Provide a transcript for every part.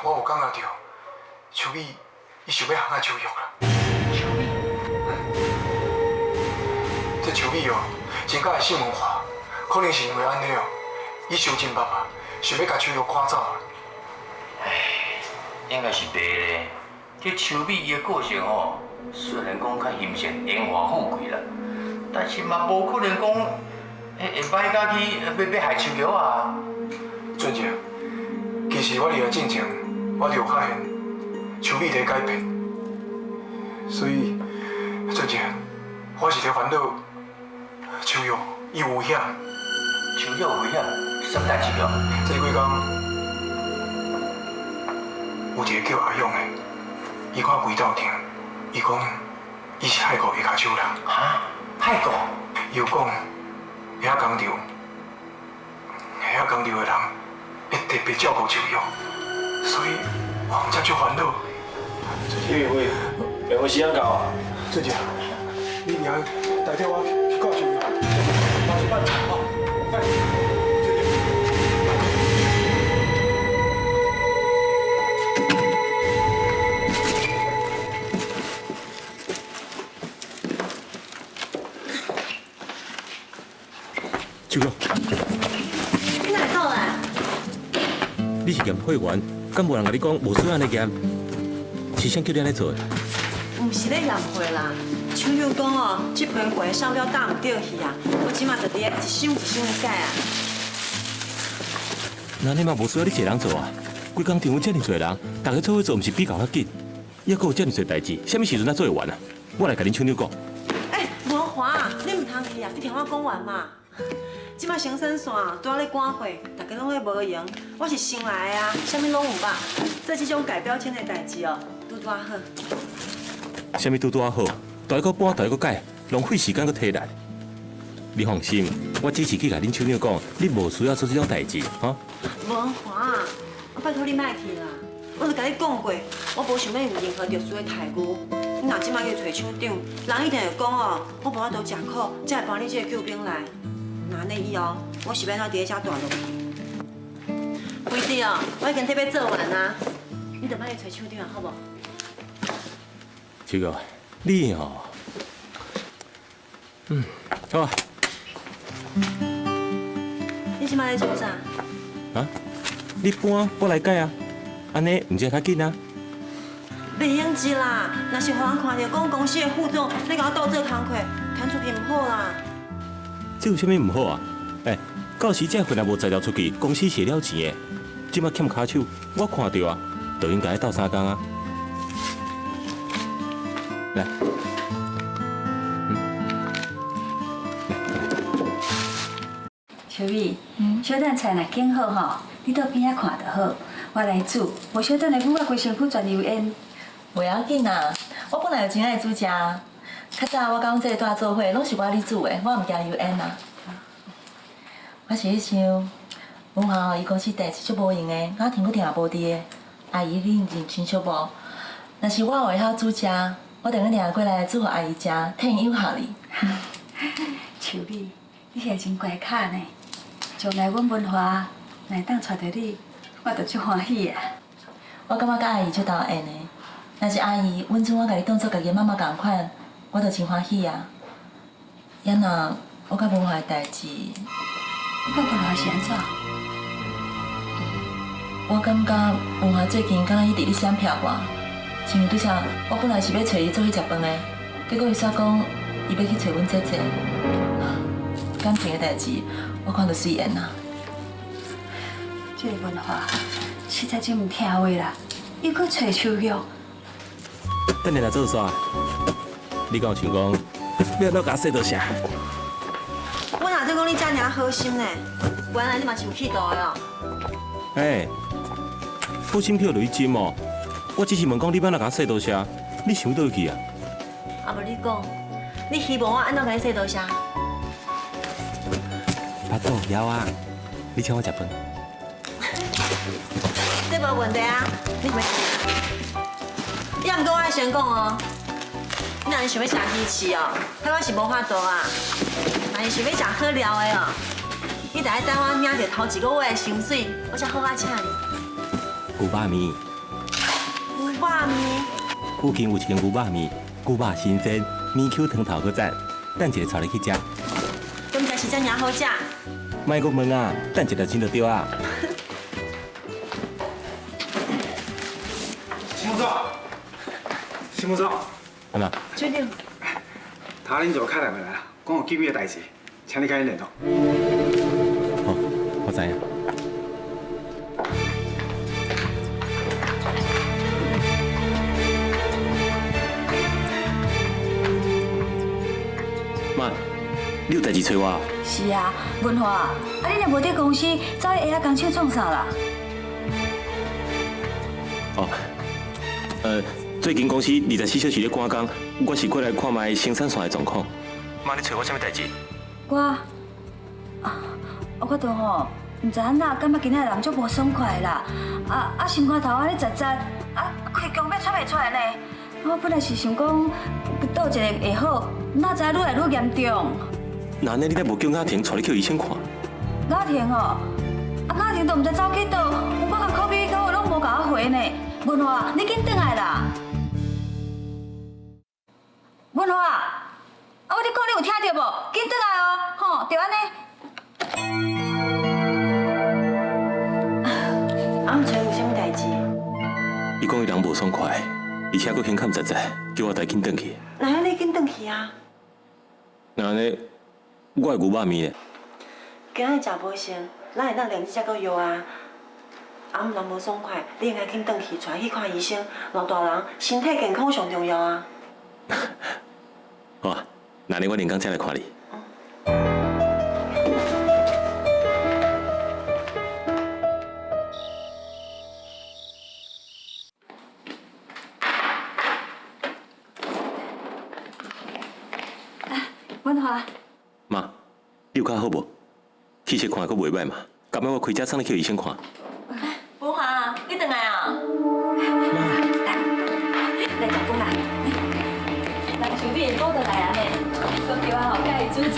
我有感覺著，秋美伊想欲陷害秋玉啦。秋美，這秋美哦，真佮意盛文華，可能是因為按呢哦，伊受盡百啊，想欲共秋玉趕走啊。唉，應該是袂咧。這秋美伊的個性吼，雖然講較欣羨榮華富貴啦，但是嘛無可能講會歹甲去欲害秋玉啊。俊傑，其實我佇來進前，我就有發現秋美佇改變，所以俊傑，我是佇煩惱秋玉伊有危險。秋玉有危險？啥物代誌哦？這幾工有一個叫阿勇的，伊看規鬥陣，伊講伊是海國下跤手人。哈？海國？伊有講，遐工廠，遐工廠的人會特別照顧秋玉，所以我才足煩惱。李永輝，永輝時間到啊！俊傑，你明仔代替我去看秋玉，馬上辦好，來，俊傑。秋玉，你哪會走來？你是驗貨員，敢無人共你講無需按呢驗？是啥叫你按呢做的？毋是咧驗貨啦，秋玉講哦，這批貨送了擔毋著去啊，我這馬就佇咧一箱一箱的改啊。那你嘛無需要你一个人做啊？規工場有遮爾濟人，大家做伙做，毋是比較較緊？猶閣有遮爾濟代誌，啥物時陣才做會完啊？我來共恁廠長講。欸，文華，你毋通去啊！你聽我講完嘛。這馬生產線拄仔咧趕貨，大家攏咧無閒。我是新來的啊，啥物攏有捌。做這種改標籤的代誌哦，拄拄仔好。啥物拄拄仔好？大家閣搬，大家閣改，浪費時間閣體力。你放心，我只是去共恁廠長講，你無需要做這種代誌，哈。文華，我拜託你莫去啦！我都共你講過，我無想欲有任何特殊的待遇。你若這馬去揣廠長，人一定會講哦，我無法度食苦，才會搬你這個救兵來。若按呢以後，我是欲按怎佇咧遮蹛落去？規定哦，我已經特欲做完啊，你著莫去揣廠長，好無？秋玉，你哦，好啊。你這馬咧做啥？啊？你搬，我來改啊，按呢毋是較緊啊？袂用得啦！若是予人看著講公司的副總咧共我鬥做工課，傳出去毋好啦。這有啥物毋好啊？欸，到時這份也無材料出去，公司是會了錢的。這馬欠跤手，我看著啊，就應該鬥相共啊。來，小美，小等菜若揀好吼，你到邊仔看就好，我來煮。無小等下母仔規身軀全油煙。袂要緊啦，我本來就真愛煮食。較早我佮阮姐住做伙，攏是我咧煮的，我毋驚油煙啦。我是咧想，文華哦，伊公司代誌足無閒的，敢停閣定無佇的。阿姨，你認清楚無？若是我會曉煮食，我定定過來煮予阿姨食，替𪜶養孝你。秋美，你現在真乖巧呢。將來阮文華若會當娶著你，我就足歡喜啊。我感覺佮阿姨足投緣的，若是阿姨允准我共你當做家己媽媽仝款，我就真歡喜啊。也若我佮文華的代誌，你佮文華是按怎？我感覺文華最近敢若一直咧閃避我，像拄才我本來是欲揣伊做伙食飯的，結果伊煞講伊欲去揣阮姐姐。感情的代誌，我看就隨緣啦。這個文華實在真毋聽話啦，伊閣揣秋玉。等下來做煞，你敢有想講欲按怎共我說多謝？我哪知講你遮爾好心呢？原來你嘛是有企圖的哦。欸，好心去予雷針哦！我只是問講你欲按怎共我說多謝，你想佗去啊？啊無你講，你希望我按怎共你說多謝？巴肚枵啊！你請我食飯。這無問題啊，你欲？你毋過我愛先講哦，你若是想欲食魚翅哦，彼我是無法度啊。若是想欲食好料的哦，你著愛等我領著頭一個月的薪水，我才好好請你。牛肉麵。肉麵。附近有一間牛肉麵，牛肉新鮮，麵 Q 湯頭閣讚，等一下帶你去食。敢知是遮爾好食？莫閣問啊，等一下錢就對啊。新副總，新副總，按怎？處長，頭恁就敲電話來啦，講有緊急的代誌，請你共𪜶聯絡。好，我知影。媽，你有代誌找我？是啊，文華，啊你若無佇公司，走去下仔工廠創啥啦？哦，最近公司24小時咧趕工，我是過來看覓生產線的狀況。媽，你找我啥物代誌？我，啊，我都吼，毋知按怎，感覺今仔人足無爽快啦，啊心肝頭按呢窒窒，啊開工欲喘袂出來呢。我本來是想講倒一下會好，哪知愈來愈嚴重。那按呢，你敢無叫雅婷帶你去醫生看？雅婷哦，啊雅婷都毋知走去佗，我共柯比講，攏無共我回呢。文華，你緊轉來啦！文華，啊我咧講你有聽著無？緊轉來哦，吼，就按呢。阿姆揣有啥物代誌？伊講伊人無爽快，而且閣胸坎窒窒，叫我帶緊轉去。哪會你緊轉去啊？那按呢，我的牛肉麵咧？今仔日食無成，咱會當連這個藥啊。阿姆人無爽快，你應該緊轉去，帶去看醫生。老大人身體健康上重要啊！好啊，那呢我連工才來看你。文華，媽，你有較好無？氣色看閣袂䆀嘛？今仔我開車送你去醫生看。文華，你轉來啊！來，來食飯啦！人樹美下晡就來啊呢，講叫我吼教伊煮菜。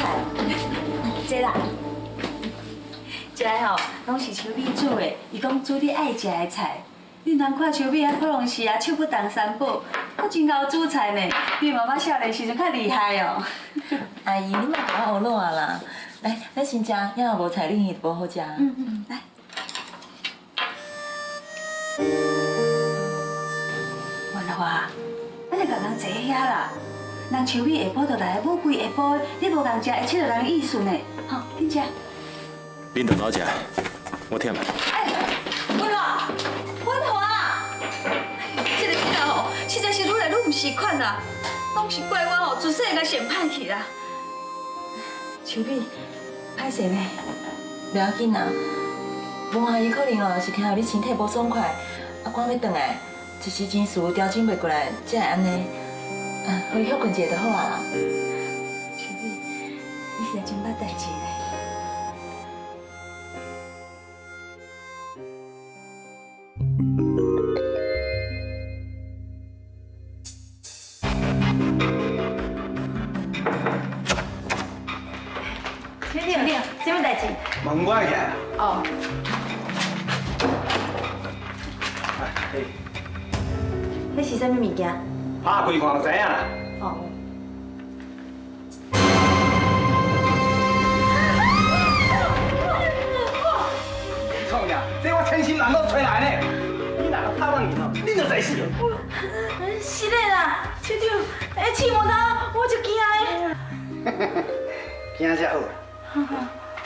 這啦，這个吼攏是秋美煮的，伊講煮你愛食的菜。你毋通看秋美啊，可能是啊手不當三寶，閣真𠢕煮菜呢，比媽媽少年時陣較厲害哦。阿姨，你莫共我學老啊啦！來，咱先食，也若無菜，恁就無好食。嗯嗯，來。文華，咱就共人坐遐啦。人秋美下晡就來，母規下晡，你無共食，會切著人意思呢。吼，緊食。恁同老食，我忝。哎，文華，文華，這個囡仔吼，實在是愈來愈毋是款啦，攏是怪我吼，自細共善歹去啦。秋美，歹勢呢？袂要緊啦，文華伊可能哦是聽到你身體無爽快，啊趕欲轉來，一時情緒調整袂過來，才會按呢。啊，予伊歇睏一下就好啊啦。秋美，你實在真捌代誌呢。處長，啥物代誌？門關起來。哦。來，嘿。彼是啥物物件？拍開看就知影啦。哦。你創啥？這我千辛萬苦揣來呢。你若拍我面哦，你就在死。是的啦，處長，彼刺毛頭我就驚的。驚才好。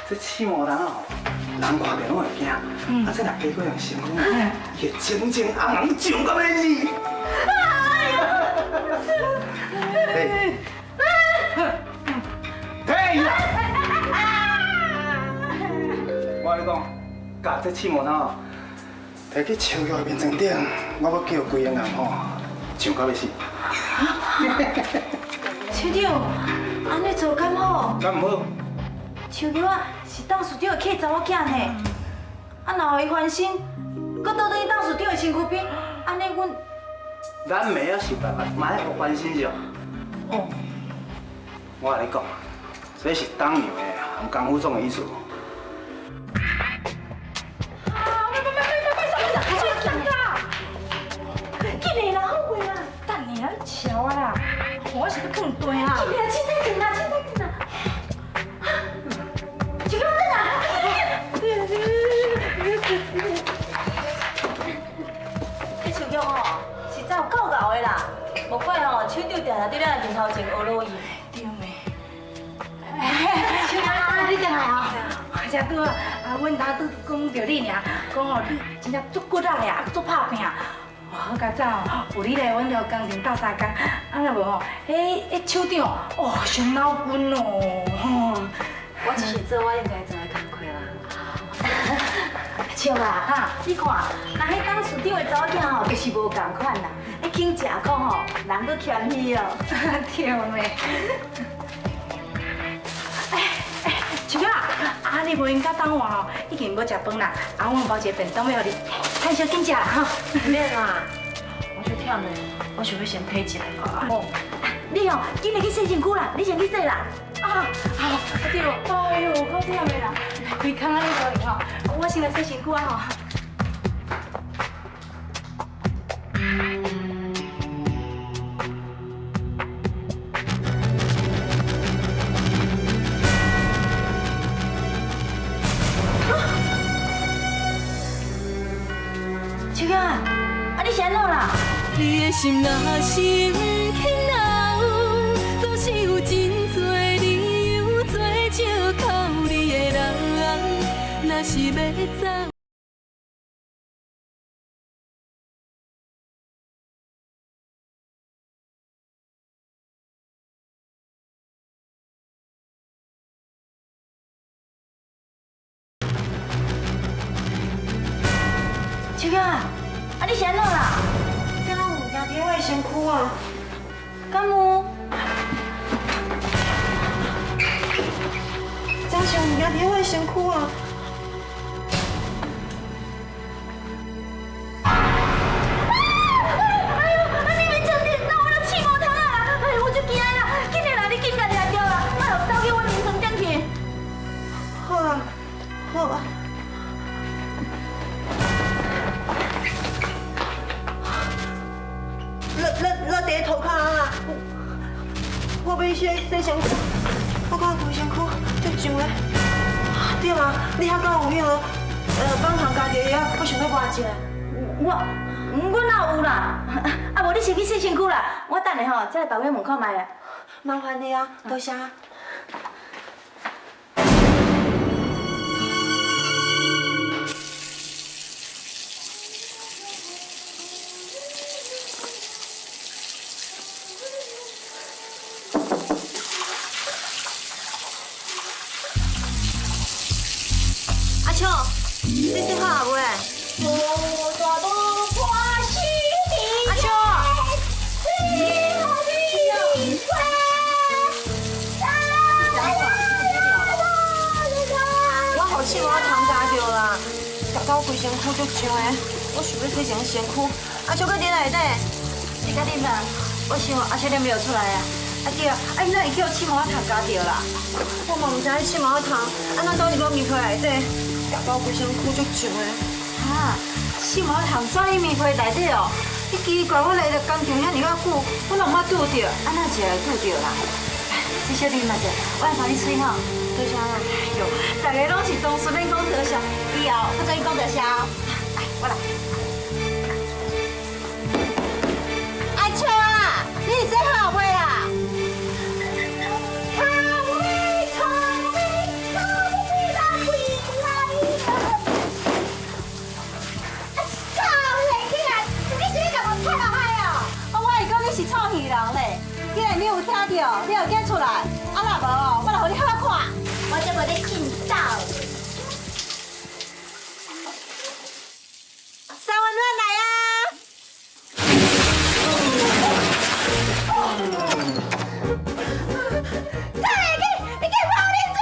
這刺毛蟲哦，人看著攏會驚，啊，這若經過人身軀，伊會整整紅紅上到欲死。哎，退啦！我共你講，共這刺毛蟲哦，提去秋菊的眠床頂，我欲叫規个人吼上到欲死。處長，按呢做敢好？敢毋好？秋菊啊，是董事長的契查某囝呢，啊，若予伊翻身，閣倒轉去董事長的身軀邊，按呢阮……咱袂曉想辦法，嘛愛予翻身著。哦。我共你講，這是董娘的含江副總的意思。啊！快快快快快！上上！緊來啦，我是欲囥地啦。凊彩囥啦，凊彩囥啦。秋娇，转来。这秋娇吼，实在有够𠢕的啦，无怪吼，厂长定定伫咱面头前学落伊。对的。秋娇，你转来啊！才拄啊，阮翁拄讲著你尔，讲吼你真正足骨力的，啊足拍拚。好佳哉哦，有你来阮头工程斗相共，啊若无吼，彼厂长哦伤脑筋哦。我只是做我应该做的工课啦。笑啊，你看，人彼董事长的查某囝吼，就是无仝款啦。你肯食苦吼，人阁谦虚哦。对的。哎哎，秋娇啊，你无闲甲等我吼，已经欲食饭啦。啊，阮包一个便当欲予你，趁小紧食啦吼。免啦，我足忝的，我想欲先体一下。哦，你哦，紧来去洗身躯啦，你先去洗啦。啊，好，对，哎呦，够忝的啦，规工按呢无闲吼，我先来洗身躯啊吼。秋娇啊，你是按怎啦？你的心若是毋肯留，总是有真多理由做借口你的人，若是欲走。秋娇啊，你是按怎啦？敢有物件伫我的身躯啊？敢有？真是有物件伫我的身躯啊！哎呦，你免穿顶，那我著刺毛虫啊啦！哎，我足惊的啦，紧来啦，你紧家己来牢啦，莫予走去阮眠床顶去。好啊，好啊。落伫涂跤啊！我欲洗洗身躯，我看规身躯足胀的。对啊，你遐敢有彼个帮糖加伫遐？我想欲抹一下。我哪有啦？啊，无你先去洗身躯啦，我等下吼再来别阮问看觅啊。麻烦你啊，多谢。阿秋，你洗好啊未？阿秋，我予刺毛虫咬著啦，咬到我规身躯足胀的，我想欲洗一下身躯。阿秋，阁伫内底？你较啉啦，我想阿秋你没有出来啊。啊对啊，啊伊哪会叫刺毛虫咬著啦？我嘛毋知影刺毛虫，按怎走入我棉被内底，咬到我规身躯足胀的。哈，刺毛虫钻去棉被内底哦？你奇怪，我来到工厂遐尔仔久，我拢毋捌拄著，按怎一下会拄著啦？这小啉嘛者，我来帮你吹吼。多谢啦。哎呦，大家拢是同事，免讲多谢，以后我再讲多谢哦。来，我来。阿秋啊，你是洗好未啦？是臭耳人咧！既然你有听到，你就紧出来，啊若无，我来予你好看。我这无咧进走。三温暖来啊！再来去，你去泼冷水！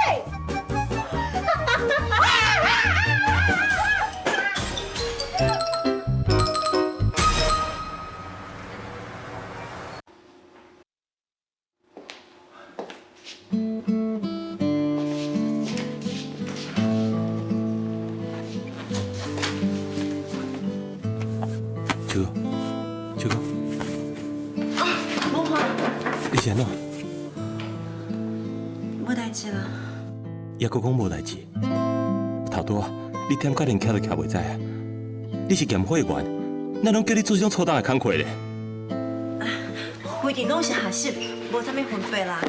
秋哥，秋哥，啊，文华，你是按怎？无代志啦。犹阁讲无代志。头拄仔，你忝甲连徛都徛袂在啊！你是验货员，哪拢叫你做这种粗重的工课咧？规定拢是学习，无啥物分别啦。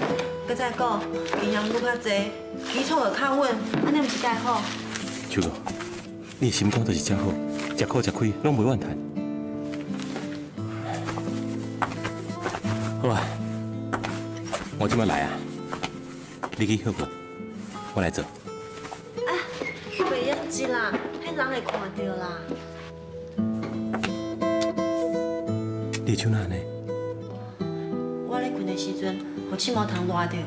阁再讲，经验愈较济，基础就较稳，按呢毋是盖好？秋哥，你的心肝就是遮好，食苦食亏拢袂怨叹。好啊，我这摆来啊，你去歇困，我来做。啊，袂用急啦，彼人会看著啦。你的手哪按呢？我咧困的时阵，予刺毛虫蹩著，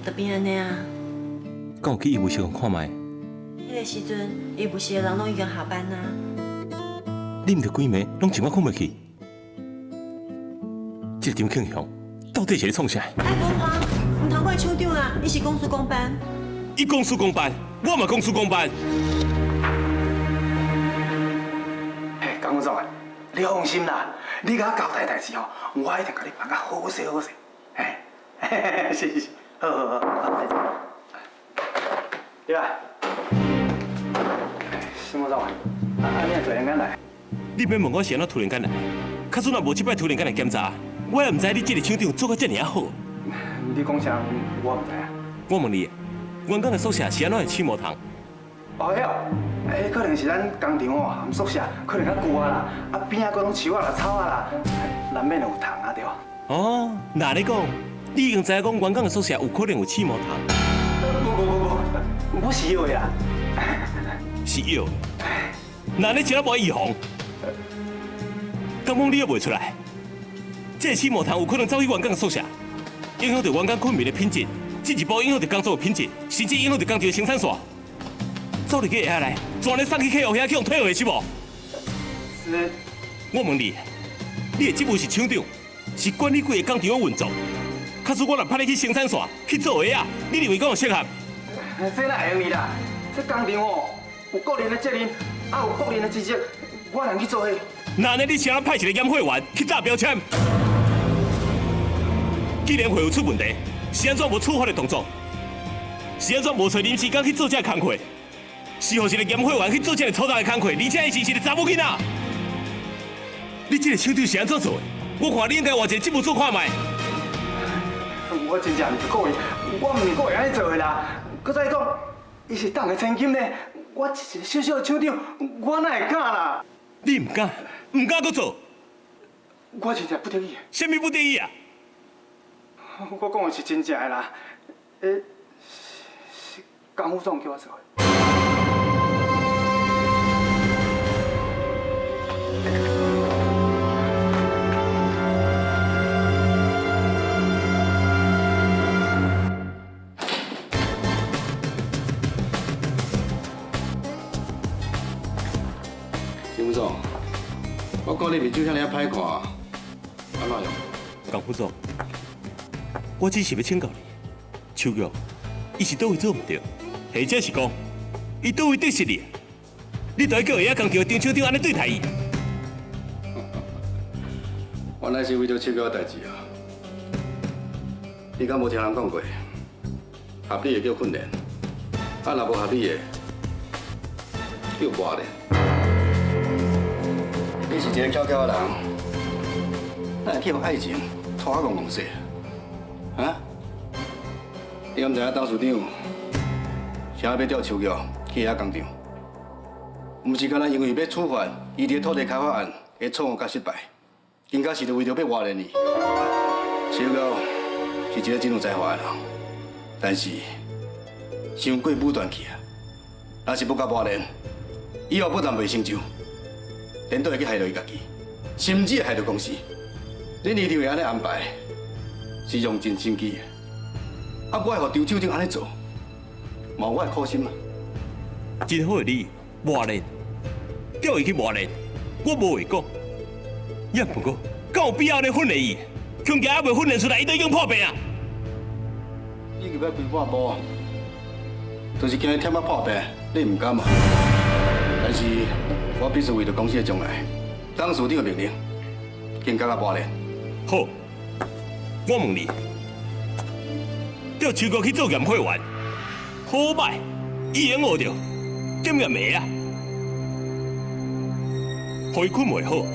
就变按呢啊。敢有去医务室看觅？彼个时阵，医务室的人拢已经下班啊。你毋著规暝拢一晚困袂去？这个张庆雄到底是咧创啥？哎，文华，毋通怪厂长啊，伊是公事公办。伊公事公办，我嘛公事公办。嘿，江副总啊，你放心啦，你共我交代代志吼，我一定共你办甲好势好势。嘿，是是是，好好好，好，再见。对啊，沈副总啊，啊你突然间来？你免问我是按怎突然间来，假使若无这摆突然间来检查，我也毋知你这个厂长做甲遮尔啊好。你讲啥？我毋知啊。我问你，员工的宿舍是按怎会刺毛虫？哦，彼哦，彼可能是咱工厂哦，含宿舍可能较旧啊啦，啊边仔阁拢树仔啦、草仔啦，难免会有虫啊，对无？哦，那你讲，你已经知影讲员工的宿舍有可能有刺毛虫？无无无无，我是药的啦。是药的？那你真啊无预防？敢讲你也袂出来？这个刺毛虫有可能走去员工的宿舍，影响到员工困眠的品质，进一步影响到工作的品质，甚至影响到工厂的生产线。走入去下来，全咧送去客户遐去予退回是无？是。我问你，你的职务是厂长，是管理规个工厂的运作。假使我若派你去生产线去做鞋仔，你认为敢有适合？这哪会用啦？这工厂哦，有个人的责任，啊有个人的职责，我哪去做彼？那呢？你啥派一个验货员去打标签？既然会有出问题，是按怎无处罚的动作？是按怎无揣临时工去做这个工课？是予一个验货员去做这个粗重的工课，而且伊是一个查某囡仔。你这个厂长是按怎做的？我看你应该换一个职务做看觅。我真正毋是故意，我毋是故意按呢做的啦。阁再讲，伊是党的千金呢，我一个小小的厂长，我哪会敢啦？你毋敢，毋敢阁做？我真正不得已。啥物不得已啊？我讲的是真正的啦，是江副总叫我做的。沈副总，我看你面子遐尔歹看，按怎样？江副总，我只是欲请教你，秋玉，伊是佗位做毋对，或者是讲，伊佗位得失你，你就爱叫鞋仔工厂的张厂长按呢对待伊？原来是为著秋玉的代志啊！你敢无听人讲过？合理的叫训练，啊若无合理的叫磨练。你是一个巧巧的人，哪会去予爱情拖啊戆戆势？啊？你敢知影董事长啥欲调秋玉去遐工厂？毋是干焦因为欲处罚伊伫土地开发案的错误佮失败，更加是为著欲磨练伊。秋玉是一个真有才华的人，但是伤过武断去啊！若是无共磨练，以后不但袂成就，颠倒会去害著伊家己，甚至会害著公司。恁院长会按呢安排，是用尽心机的。啊，我会予张厂长按呢做，嘛有我的苦心啊。真好的理由，磨练，叫伊去磨练，我无话讲。也不过，敢有必要按呢训练伊？恐惊还袂训练出来，伊都已经破病啊！你入来规半步，就是惊伊忝啊破病，你毋甘嘛？但是我必须为著公司的将来，董事长的命令，更加较磨练。好，我问你，叫秋菊去做验货员，好歹伊会用学著检验的啊，予伊睏袂好，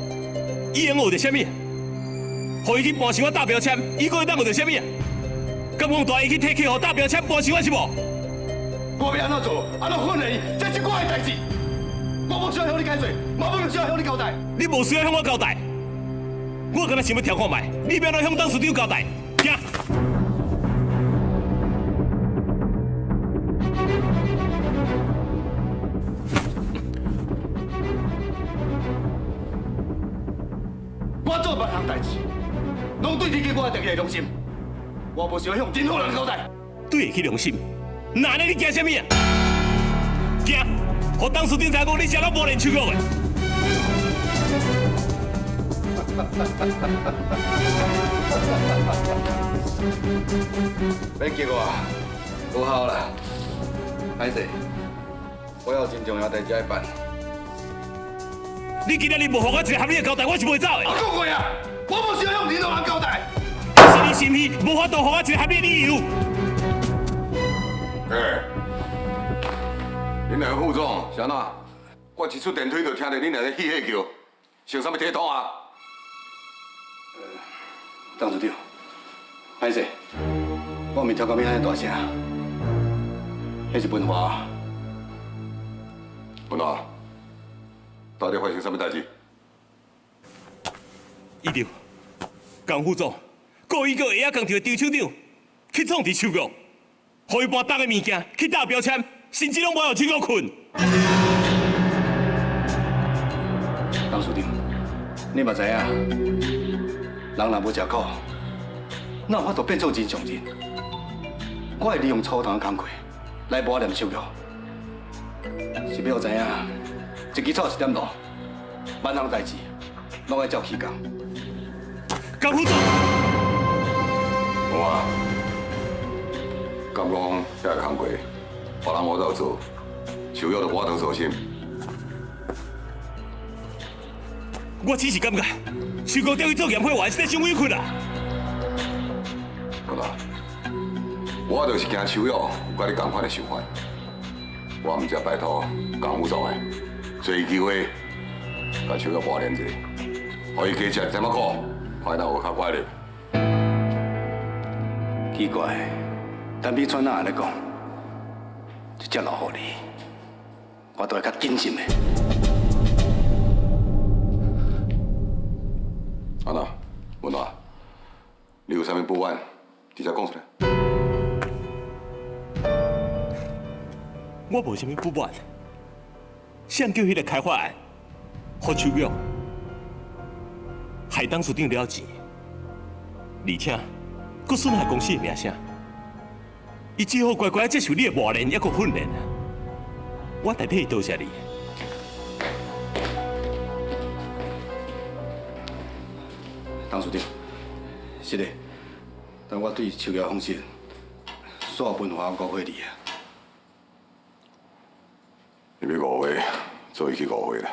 伊会用学著啥物？予伊去搬箱仔打标签，伊阁会当学著啥物啊？敢讲带伊去替客户打标签搬箱仔是无？我欲按怎做，按怎训练伊，这是我的代志。我无需要向你解释，嘛无需要向你交代。你无需要向我交代，我敢若想欲听看觅，你欲按怎向董事长交代？行。我做别项代志，拢对得起我的良心。我无需要向任何人交代。对得起良心？那呢？你惊啥物啊？惊？予董事长知影讲你是按怎磨练秋菊的？免激我，无效啦。歹势，我有真重要代志爱办。你今仔日无予我一个合理的交代，我是袂走的。我讲过啊，我无需要向任何人交代。是你心虚，无法度予我一个合理的理由。欸，恁两个副总是按怎？我一出电梯就听著恁两个戏戏叫，想啥物体统啊？董事长，歹势，我毋是听到你按呢大声，彼是文华。文华，到底发生啥物代志？伊著江副总故意叫鞋仔工厂的张厂长去创治秋菊，予伊搬重的物件去打标签，甚至拢无予秋菊睏。董事长，你嘛知影，人若无食苦，哪有法度变做真上人？我会利用粗重的工课来磨练秋菊，是欲予知影，一支草一点露，万项代志拢爱照起工。江副总，我敢讲遐个工课，别人无法度做，秋玉就无法度做心。我只是感觉秋菊调去做验货员，实在伤委屈啦。好啦，我就是惊秋玉有佮你仝款的想法，我毋才拜托江副总的，找机会共秋玉磨练一下，予伊加食一点仔苦，看伊若有较快乐。奇怪，陈美川哪按呢讲？这只老狐狸，我都会较谨慎的。安怎？文华，你有啥物不满，直接讲出来。我无啥物不满，谁叫彼个开发案，予秋玉害董事长了钱，而且阁损害公司的名声，伊只好乖乖接受你的磨练，抑阁训练啊！我代替伊多谢你。董事长，是的，但我对秋玉放心，煞文华误会你啊。你欲误会，做伊去误会啦。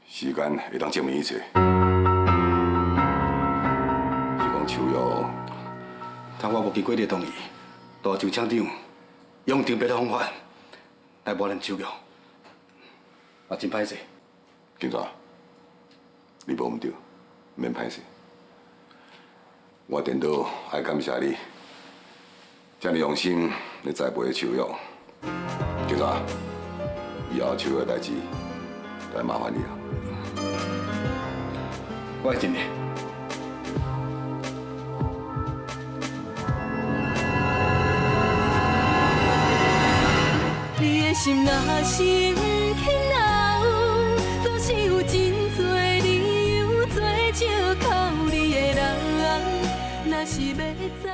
时间会当证明一切。是讲秋玉，但我无经过你的同意，就张厂长用特别的方法来磨练秋玉，也真歹势。警察，你无毋对，免歹势。我颠倒爱感谢你，遮尔用心咧栽培秋玉。警察，以后秋玉的代志，就麻烦你啊。我会尽力。你的心若是毋肯留，总是有真多理由做借口你的人。若是欲走。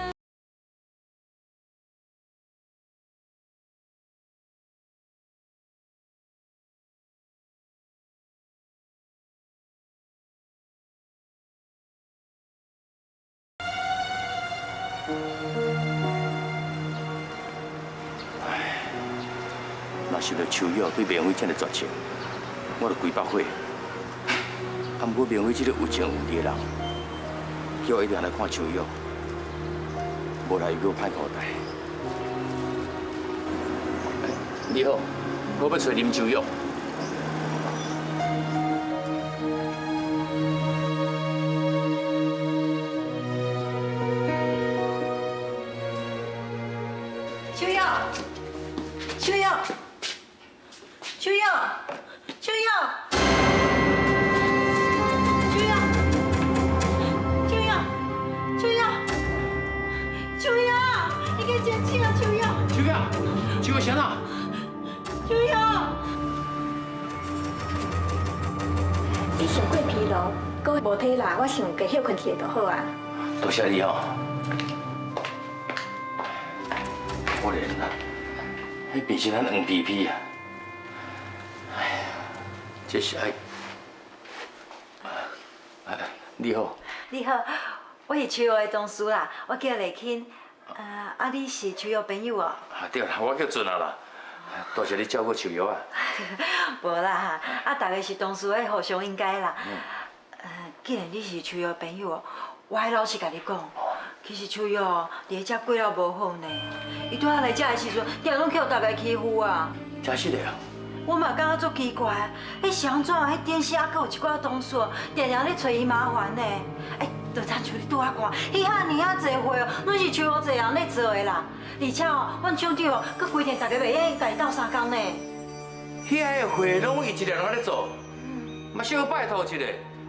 若想著秋玉对明辉这么绝情，我就规腹火。啊，毋过明辉这个有情有义的人，叫我一定来看秋玉，无来伊阁歹交代。你好，我欲揣林秋玉。秋玉，秋玉，秋玉，秋玉，秋玉，秋玉，秋玉，秋玉，你给捡起啊，秋玉！秋玉，秋玉啥啦？秋玉，你上过疲劳，阁无体力，我想加歇困一下就好啊。多谢你哦。可怜啊，彼变成咱黄皮皮啊！哎呀，这是爱……哎，你好。你好，我是秋玉的同事啦，我叫丽卿。啊，你是秋玉朋友哦？啊对啦，我叫俊啊啦。多谢你照顾秋玉啊。无啦，啊，大家是同事，爱互相应该啦。既然你是秋玉朋友哦，我爱老实共你讲，其实秋玉哦，伫遮过了无好呢。伊拄仔来遮的时阵，定拢去予大家欺负啊。真实的啊？我嘛感觉足奇怪，彼是按怎？彼电视还阁有一寡同事，定定咧揣伊麻烦呢。哎，就亲像你拄仔看，彼遐尔仔济会哦，拢是秋玉一个人咧做的啦。而且哦，阮厂长哦，阁规定大家袂用共伊斗相共呢。遐个会拢伊一个人咧做，嘛小拜托一下。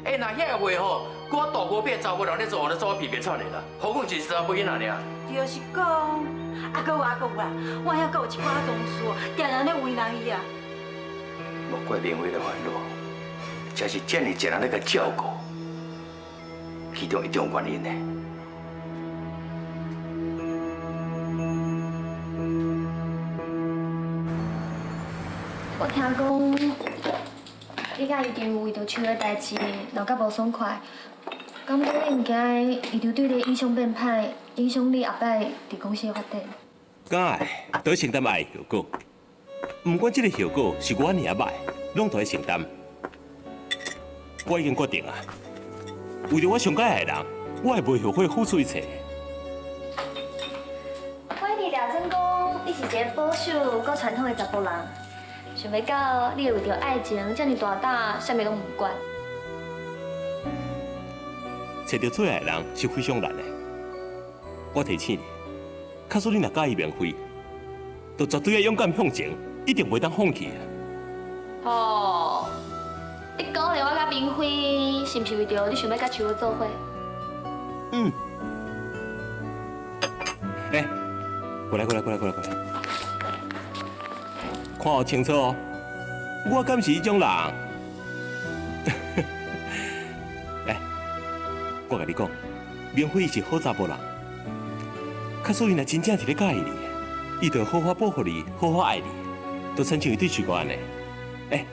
哎，若遐个会吼，搁大无变查某人咧做，咧做我皮皮喘的啦。何况是查某囡仔尔。就是讲，啊，阁有啊，阁有啦，我遐阁有一寡同事，定定咧为难伊啊。莫怪明辉的烦恼，这是这么济人咧共照顾，其中一定有原因的。我听讲，你佮伊丈为著秋的代志闹甲无爽快，敢讲你毋惊伊丈对你印象变歹，影响你后摆伫公司的发展？敢爱，都承担爱的后果。不管这个后果是我尔歹，拢都爱承担。我已经决定啊，为著我上喜爱的人，我会袂后悔付出一切。我一直掠准讲，你是一个保守、阁传统的查埔人，想袂到你会为著爱情这么大胆，啥物拢毋管。找著最爱的人是非常难的。我提醒你，假使你若佮意明辉，就绝对要勇敢向前，一定袂当放弃啊！哦，你鼓励我佮明辉，是毋是为著你想欲佮秋玉做伙？嗯。哎，过来，过来，过来，过来，过来，看我清楚哦，我敢是彼种人？哎，我共你讲，明辉是好查埔人，假使伊若真正是咧佮意你，伊就会好好保护你，好好爱你，就亲像伊对徐哥按呢。哎，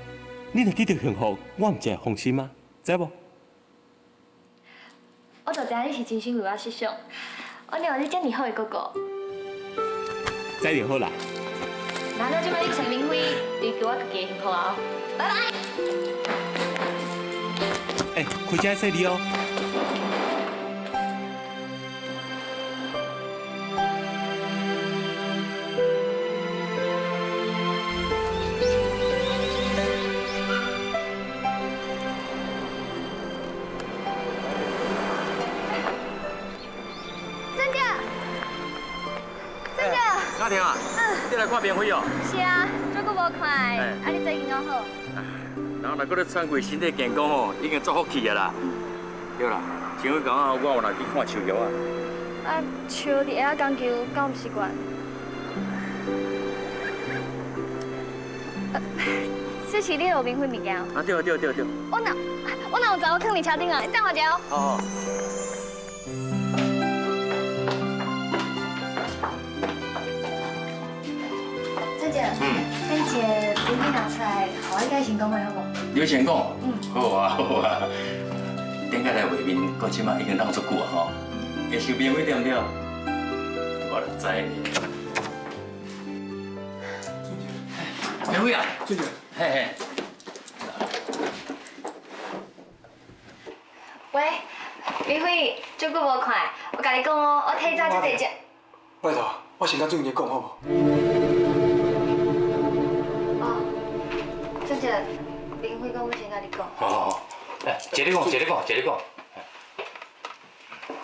你若得著幸福，我毋才会放心吗？知无？我就知影你是真心为我设想，我哪有你这么好的哥哥。知就好啦。那这摆你揣明辉，就给我家己的幸福啊！拜拜。哎，开车细腻哦。珍姐，珍姐。家庭啊，你来看明辉哦？是啊，足久无看，啊你最近敢好？人若阁咧喘气，身体健康吼，已经足福气啊啦。对啦，上回讲啊，我有来去看树叶啊。啊，树伫下仔讲求，敢毋习惯？这是你路明辉物件？啊对对对对。我若有杂物囥伫车顶啊，你等我一下哦。好好。珍姐，顶一个明辉拿出来，予我佮伊先讲话好无？你先讲。嗯。好啊好啊。顶摆来会面，到这马已经当足久啊吼。会收明辉对毋对？我就知。明辉啊，俊杰，嘿嘿。喂，明辉，足久無看，我共你講哦，我提早足濟隻。拜託，我先佮俊傑講好無？哦，俊傑，明輝講欲先佮你講。好好好，來，姐你講，姐你講，姐你講。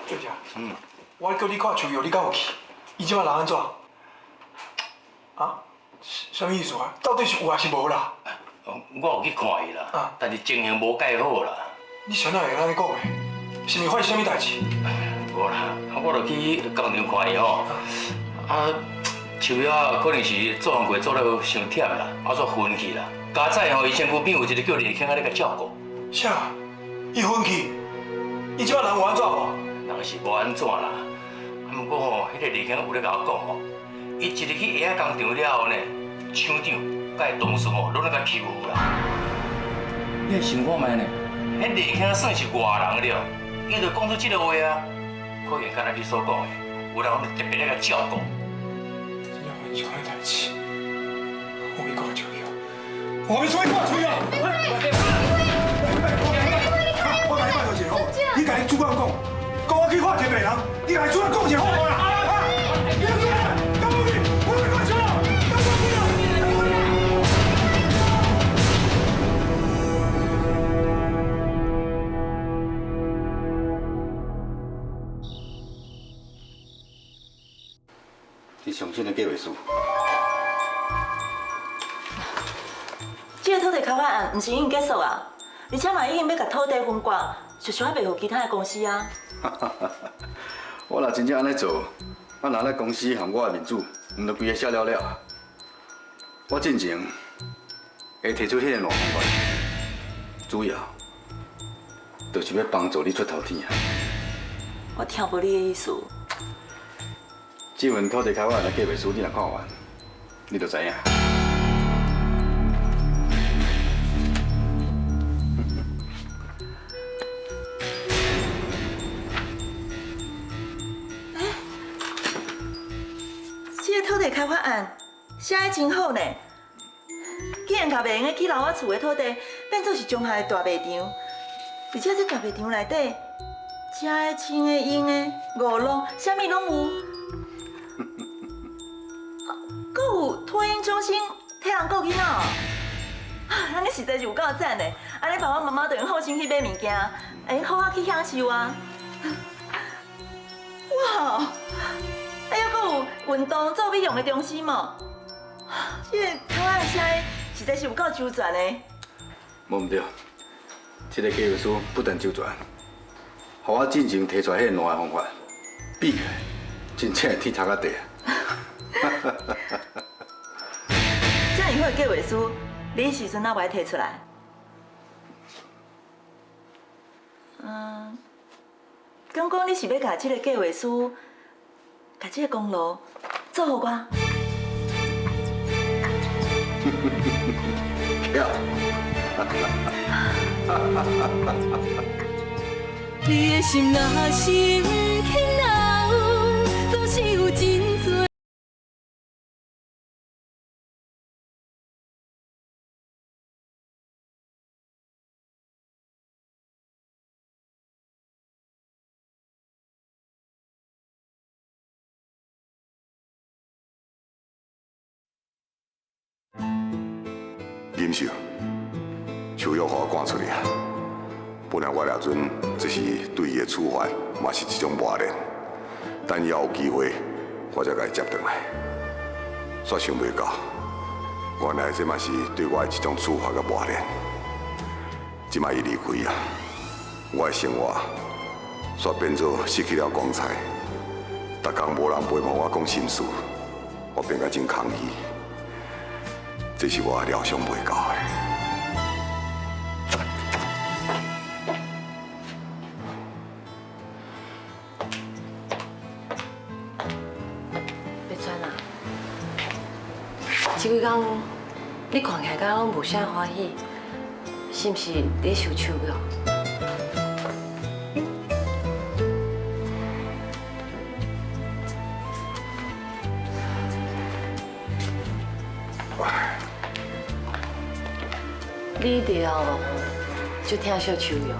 俊傑，我叫你看秋玉，你敢有去？伊這擺人按怎？啊？啥物意思啊？到底是有還是無啦？我有去看伊啦，但是情形無蓋好啦。你啥會按呢講的？是毋是發生啥物代誌？無啦，我就去工廠看伊吼，啊，秋葉可能是做工課做了傷忝啦，啊，煞昏去啦。佳哉吼，伊身軀邊有一個叫李慶仔咧共照顧。啥？伊昏去？伊這擺人有按怎無？人是無按怎啦，啊，毋過吼，彼個李慶有咧共我講吼，伊一入去鞋仔工廠了後呢，廠長佮伊同事吼，攏咧共欺負啦。你來想看覓呢？彼李慶算是外人了，伊就講出這個話啊，可能敢若你所講的，有人特別咧共照顧。真正發生這款代誌，我欲看秋玉，我欲出去看秋玉。我共你拜託一下好無？你共你主管講，講我去看一個病人，你共主管講一下好無啦？啊！你出來，跟我去，我欲看秋玉，跟我去啦！你上新的计划书。這个土地開發案毋是已經結束啊，而且嘛已經欲共土地分割，就想欲賣予其他的公司啊。我若真正按呢做，啊，若咱公司和我的面子，毋就規个寫了了啊？我進前會提出彼个爛方法，主要就是欲幫助你出頭天啊。我聽無你的意思。這份土地開發案的計劃書，你若看完，你就知影。這个土地開發案寫得真好呢，竟然共袂用得去留我厝的土地變做是中學的大賣場，而且這大賣場內底，食的、穿的、用的、娛樂，啥物攏有。閣有托嬰中心，替人顧囡仔哦。按呢實在是有夠讚的，按呢爸爸媽媽就用放心去買物件，會用好好去享受啊。哇！哎，猶閣有運動做美容的中心哦。這個開發寫的實在是有夠周全的。無毋對，這个計劃書不但周全，予我進前提出來彼個爛的方法，比起來真正會天頭甲地。這麼好的計劃書，你彼時陣哪無愛提出來？嗯，敢講你是欲共這个計劃書，共這个功勞做予我？巧。你的心若是毋肯留，總是有真濟。林秀，秋玉予我趕出去啊！本來我掠準這是對伊的處罰，嘛是一種磨練。等以後有機會，我才共伊接轉來。煞想袂到，原來這嘛是對我的一種處罰佮磨練。這擺伊離開啊，我的生活煞變做失去了光彩。逐工無人陪伴我講心事，我變甲真空虛。這是我料想袂到的。白川啊，這幾工你看起來敢攏無啥歡喜，是毋是咧想秋玉？你伫哦，就疼惜秋玉。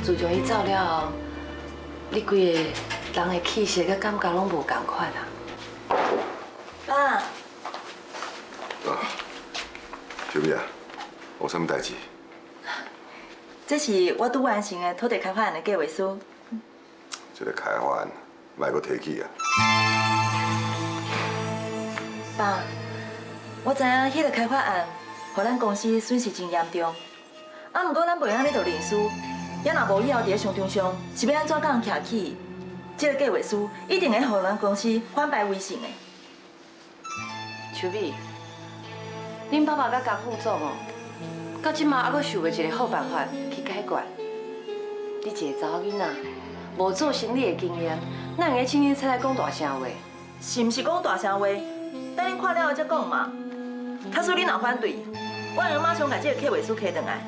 自从伊走了后，你规个人的气色佮感觉攏無仝款啊。爸，啊，秋美啊，有啥物代志？這是我拄完成的土地開發案的計劃書。這個開發案，莫閣提起啊。爸，我知影彼个開發案，予咱公司損失真嚴重。啊，毋過咱袂按呢就認輸，也若無以後佇咧商場上是欲按怎共人徛起？這个計劃書一定會予咱公司反敗為勝的。秋美，恁爸爸佮江副總哦，到這馬猶閣想袂一个好辦法去解決。你一个查某囡仔，無做生意的經驗，哪會用凊凊彩彩講大聲話？是毋是講大聲話？等恁看了後才講嘛。假使恁若反對，我會馬上共這个計劃書提轉來，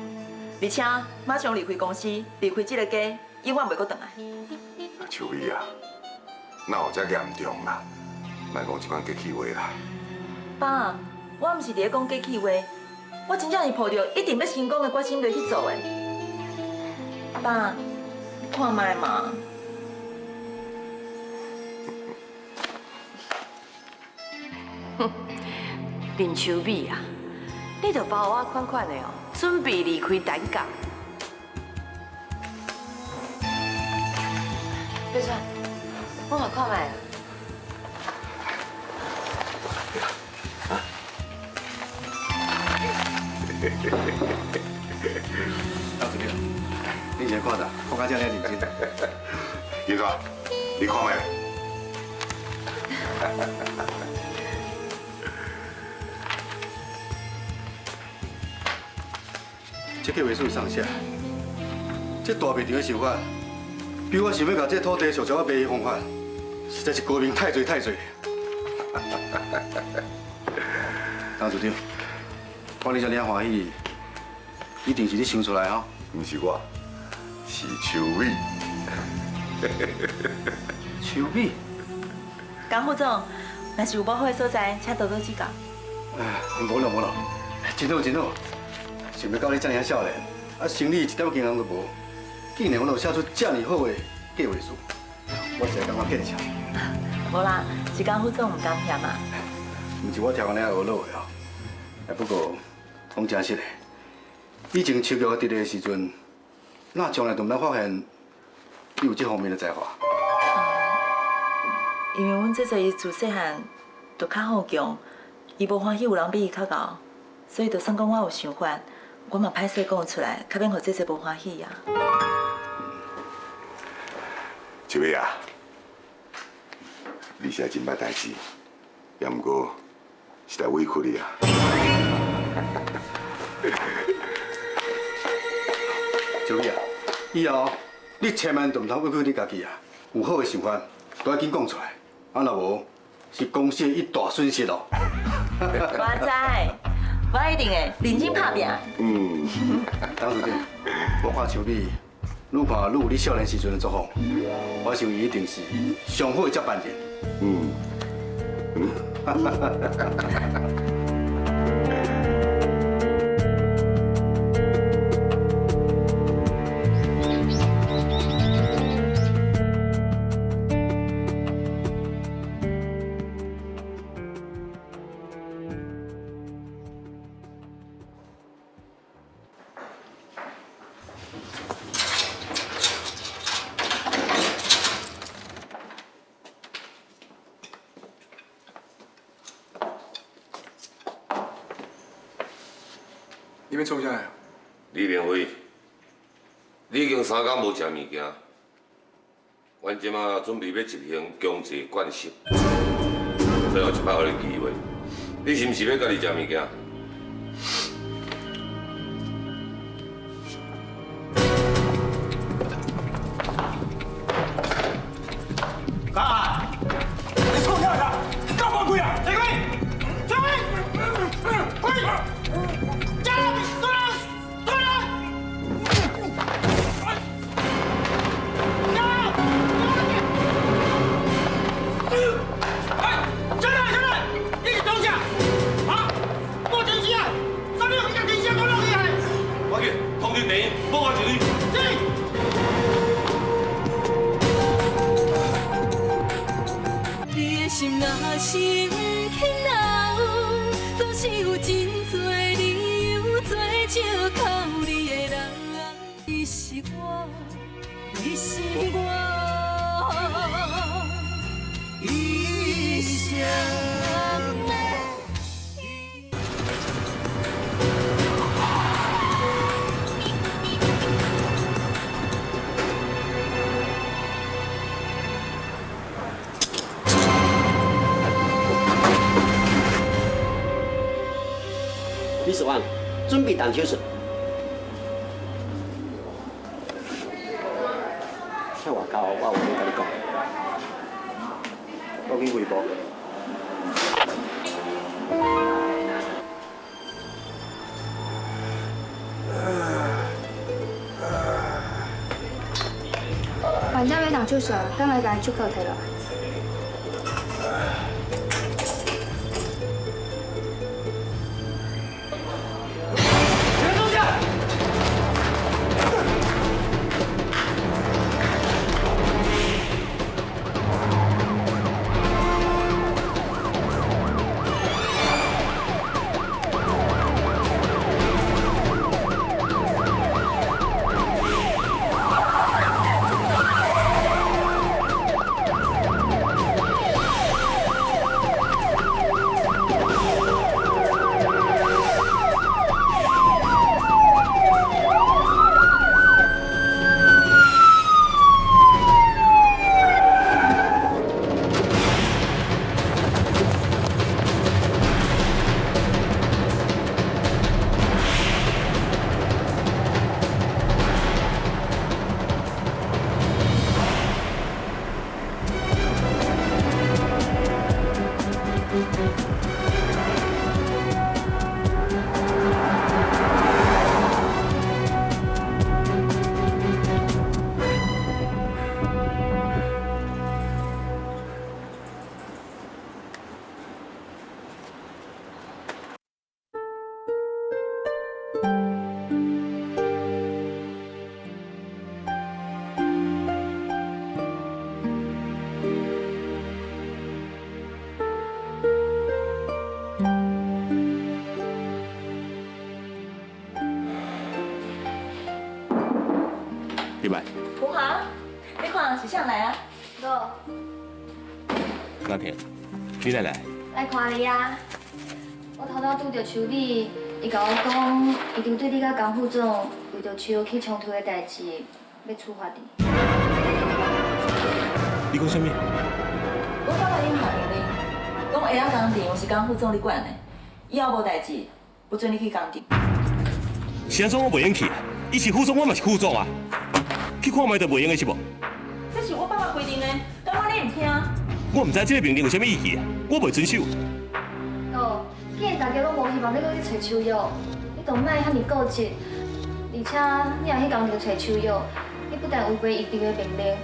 而且馬上離開公司，離開這个家，永遠袂閣轉來。秋美啊，哪有遮嚴重啦？莫講這款客氣話啦。爸，我毋是佇咧講客氣話，我真正是抱著一定欲成功的決心落去做的。爸，你看覓嘛？林秋美啊，你著包我款款的哦，準備離開單港。北川，我嘛看覓。董事長，你先看啥？看甲遮爾認真。金川，你看覓？這計劃書上寫，這大賣場的想法，比我想欲共這土地小小仔賣的方法，實在是高明太濟太濟。董事長，看你遮爾歡喜，一定是你想出來吼？毋是我，是秋美。秋美，江副總，若是有無好的所在，請多多指教。哎，無啦無啦，真好真好。想袂到你遮爾少年，啊，生理一點經驗都無，竟然有寫出遮爾好的計劃書，我實在感覺見笑。無啦，是江副總毋甘嫌啊。毋是我聽按呢呵咾的哦，不過講真實的，以前秋菊佇咧的時陣，哪從來都毋捌發現你有這方面的才華。因為阮姐姐伊自細漢就較好強，伊無歡喜有人比伊較𠢕，所以就算講我有想法，我嘛歹勢講出來，較免予姐姐無歡喜啊。秋美啊，你是真歹代誌，也毋過實在委屈你啊。秋美啊，以後你千萬就毋通委屈你家己啊！有好的想法，都愛緊講出來，啊若無，是公司的一大損失哦。我知，我一定會認真拍拚。嗯，董事長，我看秋美，愈看愈有你少年時陣的作風，我想伊一定是上好的接班人。嗯。嗯。你欲创啥？李明辉，你已經3工無食物件，阮這馬準備欲執行強制灌食，最後一擺予你機會，你是毋是欲家己食物件？啊！你創啥啦？夠魔鬼啊！這位，這位，鬼！ Mr. Wang，準備動手術。喺外口，我有話欲佮你講，我去匯報。患者欲動手術，敢會共伊手銬提落來？入來。胡華，你看是誰來啊？我。阿婷，你哪來？來看你啊！我頭拄拄著秋美，伊共我講，伊就對你佮江副總為著秋玉起衝突的代誌，欲處罰你。你講啥物？我爸爸已經下命令，講下仔工廠是江副總你管的，以後無代誌，不准你去工廠。是按怎我袂用去？伊是副總，我嘛是副總啊。去看覓就袂用的是無？這是我爸爸規定的，敢講你毋聽？我毋知這個命令有啥物意義，我袂遵守。哦，既然大家攏無希望你閣去揣秋玉，你就莫遐爾固執。而且你若去工廠揣秋玉，你不但違背醫長的命令，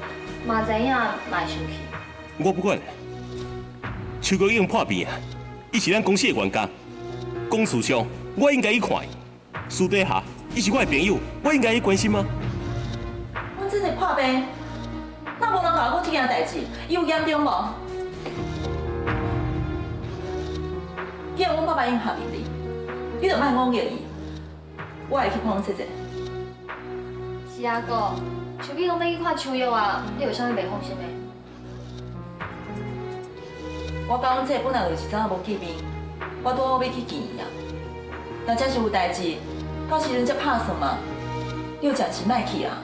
嘛知影嘛會生氣。我不管，秋玉已經破病啊！伊是咱公司的員工，公事上我應該去看伊。私底下，伊是我的朋友，我應該去關心嗎？阮姊姊破病，哪無人共我講這件代誌？伊有嚴重無？既然阮爸爸已經下命令，你就莫戇叫伊。我會去看阮姊姊。是啊，哥，秋美講欲去看秋玉啊，你有啥物袂放心的？我佮阮姊本來就是早無見面，我拄好欲去見伊啊。若真是有代誌，到時陣才拍算嘛。你有暫時莫去啊。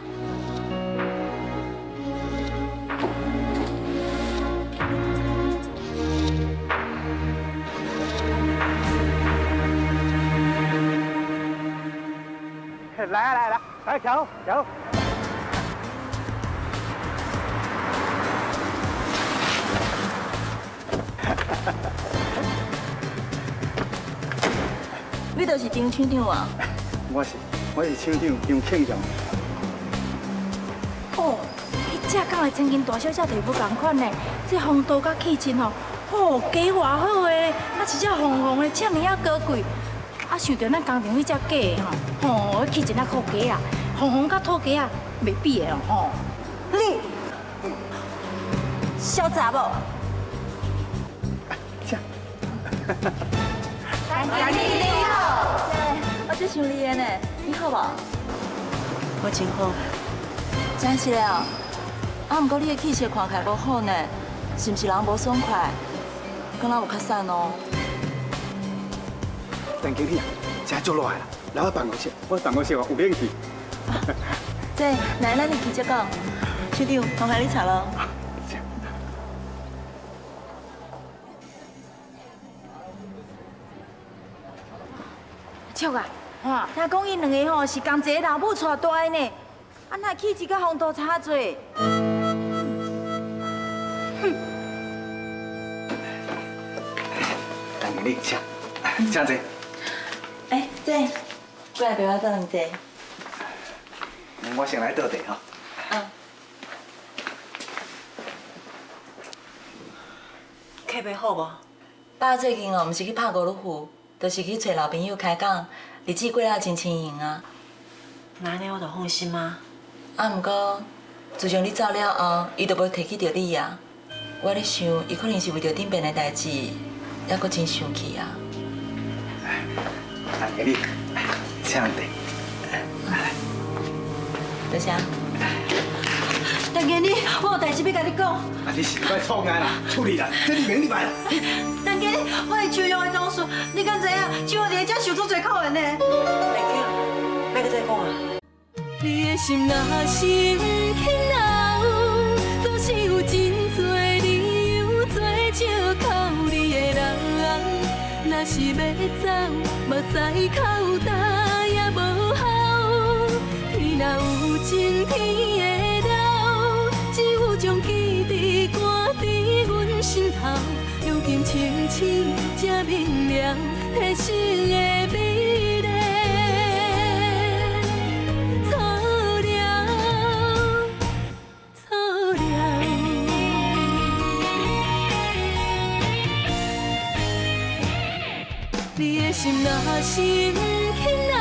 來啊來來，來徛好徛好。你就是張廠長啊？我是廠長張慶祥。哦，彼隻敢會千金大小姐提無仝款呢？這風度佮氣質吼，哦，加偌好的，啊是隻紅紅的，遮爾仔高貴。啊，想著咱工廠彼隻假的吼，吼，彼氣質啊酷假啊，紅紅佮土雞仔袂比的吼。你，小查某。请。你好，我足想你的呢，你好無？我真好。真是的哦，啊，毋過你的氣色看起來無好呢，是毋是人無爽快？敢若有較瘦哦。陳經理啊，這足熱的啦，來我辦公室，我辦公室有冷氣。這，來，咱入去再講。廠長，麻煩你查囉。笑啊！哈，聽講𪜶兩个吼是仝一个老母帶大的呢，啊哪會氣質佮風度差濟？哼！陳經理，請，請坐。哎，坐，過來陪我倒兩坐。我先來倒茶吼。嗯。客袂好無？爸最近哦，毋是去拍高爾夫，就是去揣老朋友開講，日子過得真輕盈啊。那按呢我就放心啊。啊，毋過自從你走了後，伊就無提起著你啊。我咧想，伊可能是為著頂邊的代誌，猶閣真生氣啊。陳經理，請坐。多謝。陳經理，我有代誌欲共你講。啊，你是欲創案啦，處理啦，這你免你辦。陳經理，我是秋玉的同事，你敢知影？秋玉佇遮受足濟可憐呢。袂叫，欲閣再講啊。你的心若是毋肯留，總是有真濟理由做借口你的人。若是欲走，目屎哭焦也無效。天若有情天會老，只有將記憶掛佇阮心頭。如今清醒才明了，提醒的美麗。錯了，錯了。你的心若是毋肯留，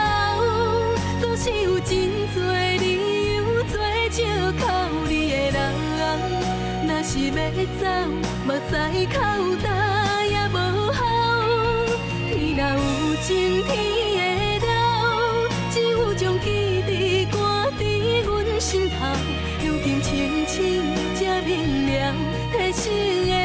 總是有真濟理由做借口你的人。若是欲走，目屎哭焦也無效。天若有情天會老，只有將記憶掛佇阮心頭。如今清醒才明了，提醒的。